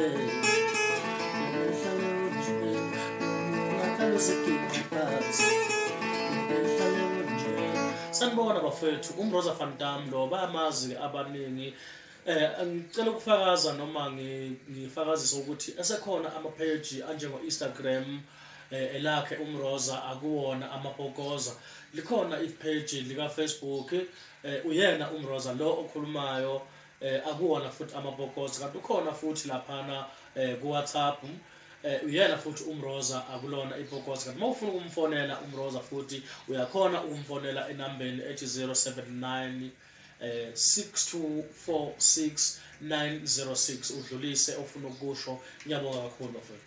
Unje ngihlale unje, ungakhali uzigiqa phansi, ngihlale unje. Sanibona bafethu, uMroza van Dam lo bayamazi abaningi. Ngicela ukufakaza noma ngifakazise ukuthi esekhona ama-page anjengo Instagram elakhe uMroza, akuwona amapokoza. Likhona i-page lika Facebook, uyena uMroza lo okhulumayo, akuwona futhi amapokoza. Kanti ukhona futhi laphana ku WhatsApp, uyena futhi uMroza, akulona ipokoza. Kanti uma ufuna ukumfonela uMroza futhi uyakhona ukumfonela enambeni ethi 079 6246906, udlulise ofuna ukusho. Ngiyabonga kakhulu bafethu.